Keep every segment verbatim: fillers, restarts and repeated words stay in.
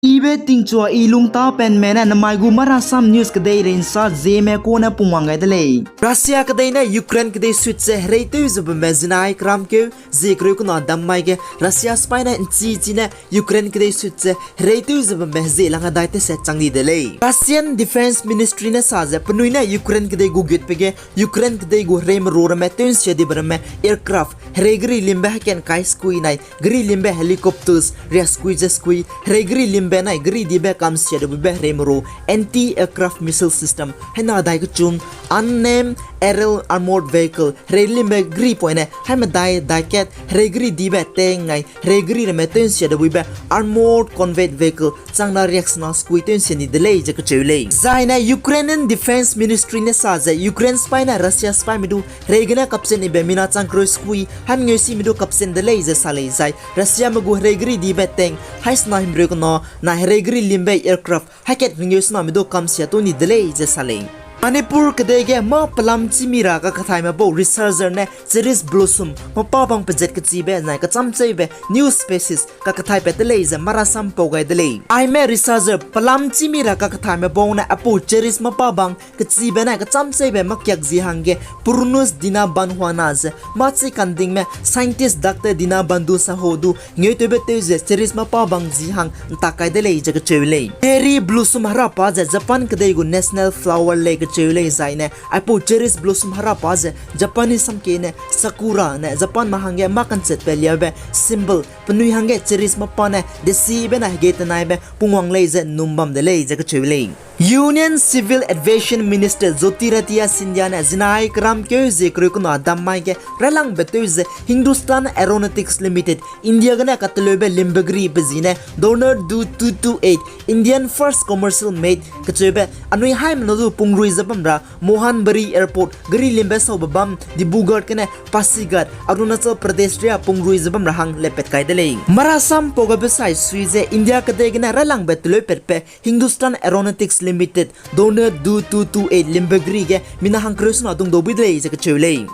Ibe tingchua i lungtapenme ne namai gu Marasam News kedeirei nsa Zeme kune pungwang gai de lei. Russia kedei ne Ukraine kedei sut ze hereitew ze bambe zinai keramkeu zie kereu kena dam mai ge Russia sipai ne nchi chi ne Ukraine kedei sut ze hereitew ze bambe hezie lang hedai teset chang di de lei. Russian Defense Ministry ne sa ze penui ne Ukraine kedei gu gutbe ge Ukraine kedei gu hereime ro ramme tewnsia dibe ramme aircraft herei geri limbe heken kai sekui nai geri limbe helicopters riasekui ze sekui, herei geri limbe nai geri dibe kamsia de buibe hereime ro anti-aircraft missile system haina dai kechum unnamed aerial armored vehicle herei limbe geri poine haime dai dai kat herei geri dibe teng ngai herei geri ramme tewnsia de buibe armored combat vehicle chang na riaksena sekui tewnsia ni de lei ze kecheu lei. Zaine Ukrainian Defense Ministry ne sa ze Ukraine sipai ne Russia sipaime du herei gene kapchen ibe mina chang kereu sekui haimengeu sime du kapchen de lei ze sa lei zai Russiame gu herei geri dibe teng haisena himreu kena na herei geri limbe aircraft haikat ringeu sename du kamsia tu ni de lei ze sa lei. Manipur kedei ge mâ pelam chimi ra kakathaime bau researcher ne cherry blossom mâ pa bang pezat kechibe nai kecham cheibe new species kakathaipat de lei ze Marasam pau gai de lei. Aime researcher pelam chimi ra kakathaime bau ne apau cherry mâ pa bang kechibe nai kecham cheibe mâkiak zi hangge Prunus dina banhuana ze mâ chi kandingme scientist Doctor Dinabandhu Saho du ngeutewbe tew ze cherry mâ pa bang zi hang ntak kai de lei ze kecheu lei. Cherry blossom hera pa ze Japan kedei gu national flower lei kecheu lei zaine aipau cherry blossom hera pa ze Japanese samkie ne sakura ne Japanme hangge mâ kanchetbe liabe symbol penui hangge cherry mâ pa ne desibe na hege tenaibe pungwang lei ze num bam de lei ze kecheu lei. Union Civil Aviation Minister Jyotiraditya Scindia ne zinai keramkeu zie kereu kena dam mai ge railangbe tew ze Hindustan Aeronautics Limited India gene kateleube limbe geri pe zi ne Dhonu two two eight Indian first commercial made kacheube anui haimena du pungrui ze bam ra Mohanbari Airport geri limbe saube bam Dibrugarh gene Pasighat Arunachal Pradesh ria pungrui ze bam ra hang lepat kai de lei. Marasam pau gabe sai sui ze India kedei gene railangbe teleu patbe Hindustan Aeronautics Limited Dhonu two two eight limbe geri ge mina hang kereu sena dungdau bui de lei ze kecheu lei.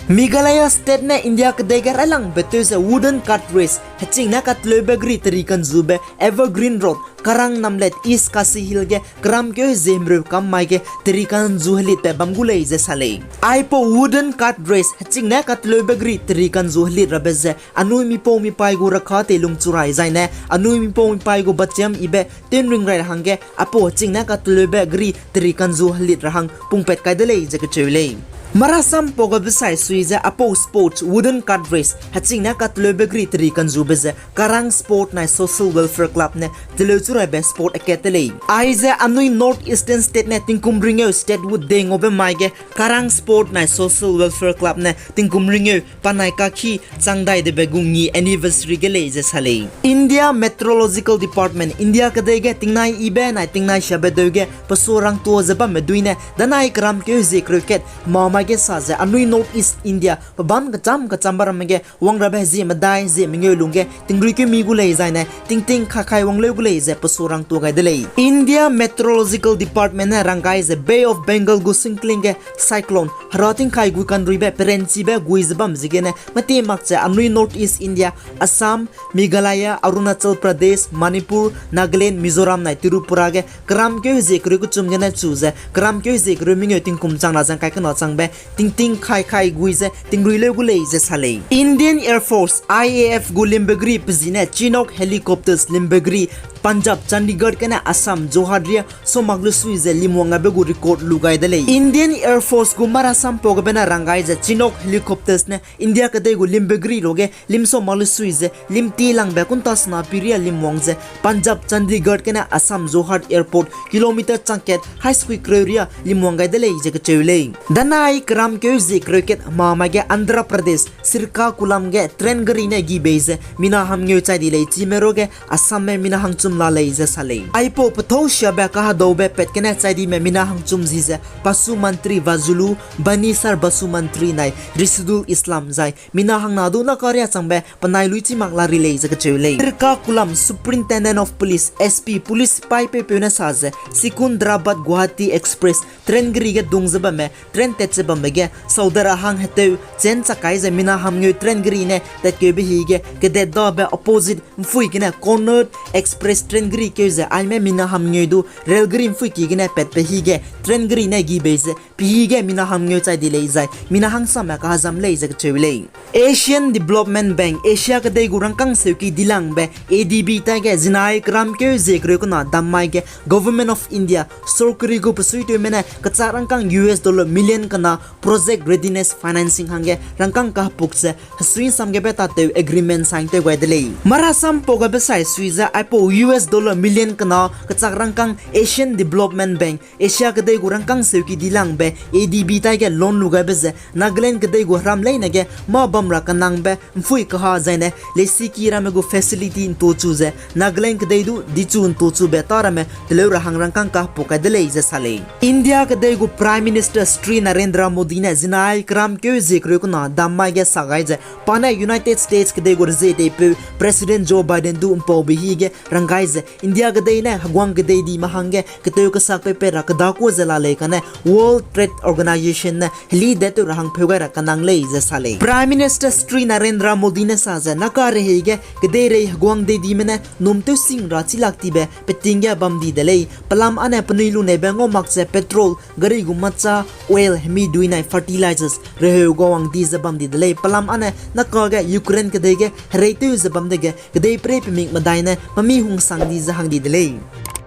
Meghalaya State ne India kedei ge railangbe tew ze wooden cart race heching ne kateleube geri teri kanzube Evergreen Road, Karang Namlet, East Khasi Hills ge keramkeu hezie himreu kam mai ge teri kanzu helitbe bam gu lei ze sa lei. Aipau wooden cart race heching ne kateleube geri teri kanzu helit rabe ze anui mipau mipaî gu rakha teilung churai zaine anui mipau mipaî gu bachiam ibe tewnring rai ra hangge aipau heching ne kateleube geri teri kanzu helit ra hang pungpat kai de lei ze kecheu lei. Marasam pau gabe sai sui ze aipau sports wooden cart race heching ne kateleube geri teri kanzube ze Karang Sport nai Social Welfare Club ne teleu churaibe sport akat de lei. Aize anui North Eastern State ne tingkum ringeu Statehood Day ngaube mai ge Karang Sport nai Social Welfare Club ne tingkum ringeu panai kakhi chang dai debe gu ngi anniversary ge lei ze sa lei. India Meteorological Department India kedei ge tingnai ibe nai tingnai siabe deu ge pesu rangtua ze bamme dui ne danai keramkeu hezie kereu kat hema mai ge sa ze anui North East India pebâm kecham kechambe ramme ge wang rabe hezie medai hezie mengeu lungge tingruikeu mi gu lei zaine tingting khakai wang leu gu lei ze pesu rangtua gai de lei. India Meteorological Department ne ranggai ze Bay of Bengal gu singkling ge cyclone hera tingkai gui kanruibe peranchibe gui ze bam ziegene meti mak ze anui North East India, Assam, Meghalaya, Arunachal Pradesh, Manipur, Nagaland, Mizoram nai Tripura ge keramkeu hezie kereu kechum gene chu ze keramkeu hezie kereu mengeu tingkum chang na zang kai kena changbe tingting khakai gui ze tingrui leu gu lei ze sa lei. Indian Air Force, I A F gu limbe geri pe zi ne Chinook helicopters limbe geri Punjab, Chandigarh gene Assam, Jorhat ria so mak lu sui ze limwang gaibe gu record lu gai de lei. Indian Air Force gu marasam pau gabe ne ranggai ze Chinook helicopters ne India kedei gu limbe geri ruage limso mak lu sui ze limti langbe kunta sena piria limwang ze Punjab, Chandigarh gene Assam, Jorhat Airport kilometer changkat hai sekui kereu ria limwang gai de lei ze kecheu lei. Danai keramkeu zie kereu kat hema mai ge Andhra Pradesh, Srikakulam ge train geri ne gi bei ze mina hangngeu chai di lei. Chime ruage Assamme mina hangchum la lei ze sa lei. Aipau pethâu siabe kahedaube pat gene chai dime mina hangchum zi ze Basu Mantri Fazlur Banisar Basu Mantri nai Rishidul Islam zai mina hangna du naka ria changbe penai lui chi mak la ri lei ze kacheu lei. Sirkakulam Superintendent of Police, S P, police sipai peupeu ne sa ze Secunderabad Guwahati Express train geri ge dung ze bamme train tat ze bambe ge sawdara hang heteu chen chak kai ze mina hamngeu train geri ne tatkeube hige kedet dabe opposite ’mpui gene Connaught Express train geri keu ze aime mina hamngeu du rail geri ’mpui ki gene patbe hige train geri ne gi bei ze pehige mina hamngeu chai di lei zai mina hangsame kahezam lei ze kacheu lei. Asian Development Bank, Asia kedei gu rangkâng seuki dilangbe A D B taige zinai keram keu zie kereu kena dammai ge Government of India, sorkari gu besuitewme ne kechak rangkâng U S dollar million kena project readiness financing hangge rangkâng kahepuk ze hesui ’nsam gebe tatew agreement sign tew gai de lei. Marasam pau gabe sai sui ze aipau U S dollar million kena kechak rangkâng Asian Development Bank, Asia kedei gu rangkâng seuki dilangbe A D B taige loan lu gaibe ze Nagaland kedei gu heram leine ge mâ bam ra kenangbe ’mpui kaha zaine lesiki ramme gu facility ’ntochu ze Nagaland kedei du dichu ’ntochube tâ ramme teleu ra hang rangkâng kahepuk kai de lei ze sa lei. India kedei gu Prime Minister Shri Narendra Modi ne zinai keram keu zie kereu kena dammai ge sa gai ze pa ne United States kedei gu rezie deipeu President Joe Biden du ’mpaube hige rang gai ze India kedei ne heguang kedei dime hangge ketew kesak peipat ra kedakua ze la lei kane World Trade Organization ne heli detew ra hang pheu gai ra kenang lei ze sa lei. Prime Minister Shri Narendra Modi ne sa ze naka rehei ge kedeirei heguang deidime ne num tewsing ra chilak tibe peting ge bam di de lei. Pelam âne penui luneibe ngau mak ze petrol, gari gu macha, oil, hemi duinai fertilizers reheu gawang di ze bam di de lei. Pelam âne naka ge Ukraine kedei ge hereitew ze bam dege kedei perei pemik medai ne mami hungsang di ze hang di de lei.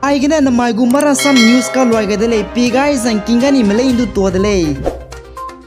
Aigene namai gu Marasam News kaluai gai de lei, pi gai zangking ga ni melei ’ndu tua de lei.